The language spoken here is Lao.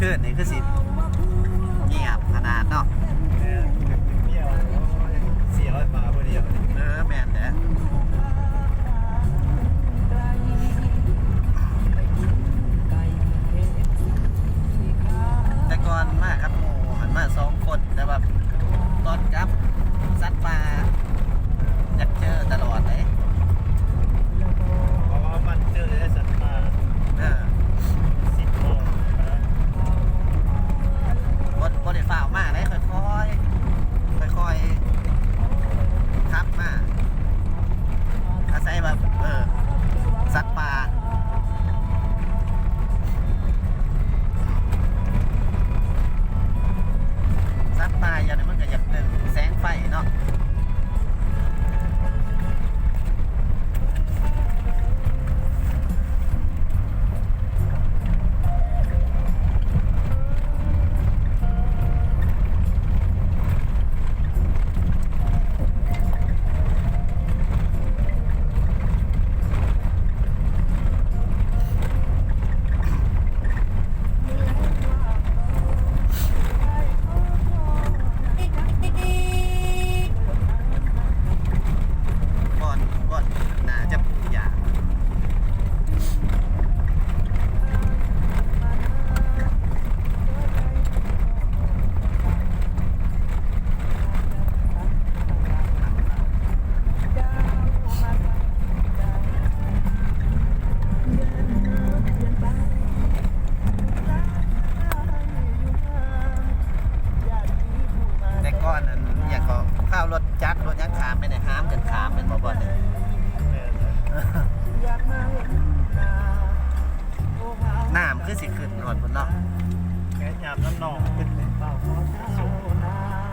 ຄືນນີ້ຄືຊິງຽບຂະໜາດເນາະ. ເອີ ເມຍວ່າ ໂອ້ຍ ຊິເອົາປາຜູ້ດຽວ. ເອີ ແມ່ນແຫຼະ. ແຕ່ກ່ອນມາກັບໝູ່ຫັ້ນ ມາສອງຄົນ ແຕ່ວ່າຕອນກັບ ສັດປ່າຢາກເຈີຕະຫຼອດເດ້. ເພາະວ່າມັນເຈີແຕ່ສັດປ່າ. ເອີ ສິບໂມງ ບໍ່ ບໍ່ໄດ້ຟ້າວມາເດ້ ຄ່ອຍໆ ຄ່ອຍໆ ຂັບມາ ອາໄສແບບ ເອີ ສັດປ່າ ສັດປ່າຢ່າງນີ້ມັນກໍຢາກດຶງແສງໄຟເນາະ. ບ່ອນ ບ່ອນໜ້າຈະປູກຢາງ. ແຕ່ກ່ອນ ອັນຫຍັງເກາະ ເຂົາເອົາລົດຈັກລົດຫຍັງຂ້າມໄປນີ້ ຫາມກັນຂ້າມແມ່ນບໍ່ ບ່ອນນີ້? ແມ່ນ. ນ້ຳຄືຊິຂຶ້ນຮອດພຸ້ນເນາະ. ແມ່ນ ຍາມນ້ຳນອງຂຶ້ນເລີຍ.